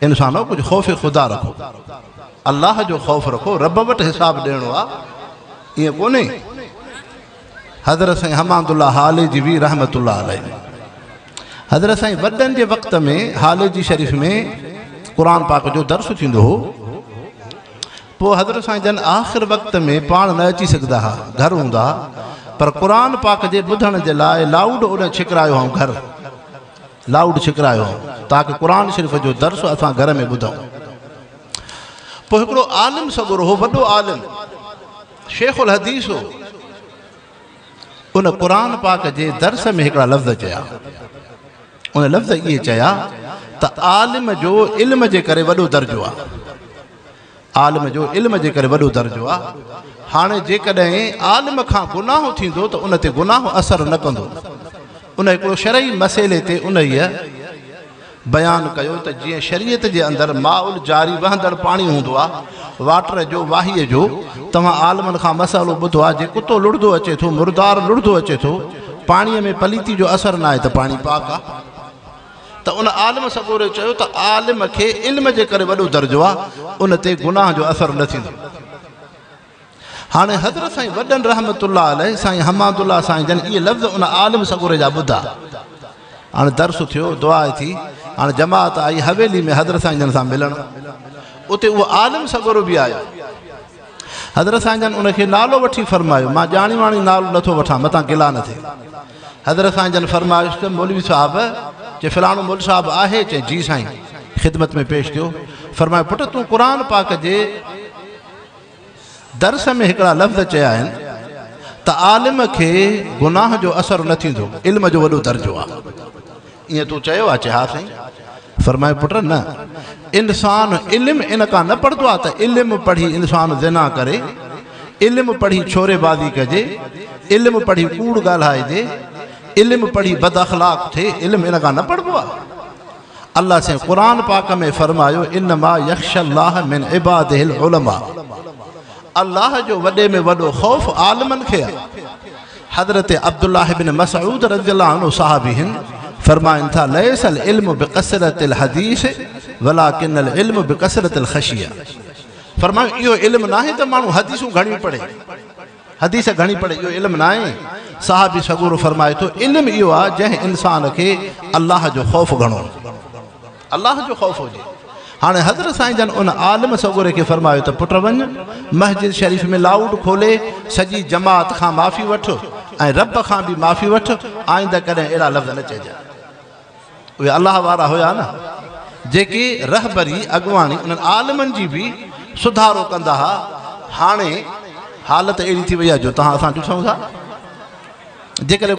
انسانو ڪجهه خوف خدا رکو، الله جو خوف رکو، رب وٽ حساب ڏيڻو آ، ائين ڪونهي. حضرت سائين حماد الله هاليجوي رحمة الله عليه حضرت سائين وڏن جي وقت ۾ هاليجي شريف ۾ قرآن پاڪ جو درس ٿيندو هو. پوء حضرت سائين جن آخر وقت ۾ پاڻ نه اچي سگهندا ها، گهر هوندا ها، پر قرآن پاڪ جي ٻڌڻ جي لاء لائوڊ اوڏانهن ڇڪرايو هئائون، گهر لائوڊ ڇڪرايو هئائون تاڪه قرآن شريف جو درس اسان گهر ۾ ٻڌون. پوء هڪڙو عالم سڳورو هو، وڏو عالم، شيخ الحديث هو، ان قرآن پاڪ جي درس ۾ هڪڙا لفظ چيا. ان لفظ اهي چيا ته عالم جو علم جي ڪري وڏو درجو آهي. عالم جو علم جي ڪري وڏو درجو آ. هاڻي جيڪڏهن عالم کان گناهه ٿيندو ته ان تي گناهه اثر نه ڪندو. ان هڪڙو شرعي مسئلي تي انهيء بيان ڪيو ته جيئن شريعت جي اندر ماء الجاري وهندڙ پاڻي هوندو آ، واٽر جو، واهيء جو، توهان عالمن کان مسئلو ٻڌو آ، جي ڪتو لڙهندو اچي ٿو، مردار لڙهندو اچي ٿو، پاڻيء ۾ پليتي جو اثر ناهي ته پاڻي پاڪ آ. ته ان عالم سڳوري چيو ته عالم کي علم جي ڪري وڏو درجو آ، ان تي گناهه جو اثر نه ٿيندو. هاڻي حضرت سائين وڏن رحمة الله عليه سائين حماد الله سائين جن اهي لفظ ان عالم سڳوري جا ٻڌا. هاڻي درس ٿيو، دعا ٿي، هاڻي جماعت آئي حويلي ۾ حضرت سائين جن سان ملڻ. اتي اهو عالم سڳورو به آيو. حضرت سائين جن ان کي نالو وٺي فرمايو، مان ڄاڻي واڻي نالو نٿو وٺان متان گلا نه ٿئي. حضرت سائين جن فرمايس ته مولوي صاحب، چي فلاڻو مولوي صاحب آهي؟ چي جي سائين. خدمت ۾ پيش ٿيو. فرمايو پٽ تون قرآن پاڪ جي درس ۾ هڪڙا لفظ چيا آهن ته عالم کي گناهه جو اثر نه ٿيندو، علم جو وڏو درجو آهي. ائين تون چيو آهي؟ چي ها سائين. فرمايو پٽ نه، انسان علم ان کان نه پڙهندو آهي ته علم پڙهي انسان زنا ڪري، علم پڙهي ڇوري بازي ڪجي، علم پڙهي ڪوڙ ڳالهائجي، علم پڙهي بد اخلاق ٿئي، علم ان کان نه پڙهبو آهي. الله سائين قرآن پاڪ ۾ فرمايو انما يخشي الله من عباده العلماء، الله جو وڏي ۾ وڏو خوف عالمن کي آهي. حضرت عبدالله بن مسعود رضي الله عنه صحابي هن، فرمائن ٿا، ليس العلم بڪثرة الحديث ولڪن العلم بڪثرة الخشية، فرمايو اهو علم ناهي ته ماڻهو حديثون گهڻيون پڙهي، حديث گهڻي پڙهي اهو علم ناهي، صحابي سڳورو فرمائي ٿو علم اهو آهي جنهن انسان کي الله جو خوف گهڻو. الله جو خوف هجي. هاڻي حضرت سائين جن ان عالم سڳوري کي فرمايو ته پٽ وڃ مسجد شريف ۾ لائوڊ کولي سڄي جماعت کان معافي وٺ ۽ رب کان به معافي وٺ آئنده ڪڏهن اهڙا لفظ نه چئجان. اهي الله وارا هيا نه جيڪي رهبري اڳواڻي انهن عالمن جي به سڌارو ڪندا ها. هاڻي حالت اهڙي ٿي وئي آهي جو توهان اسان ڏسون ٿا جيڪڏهن.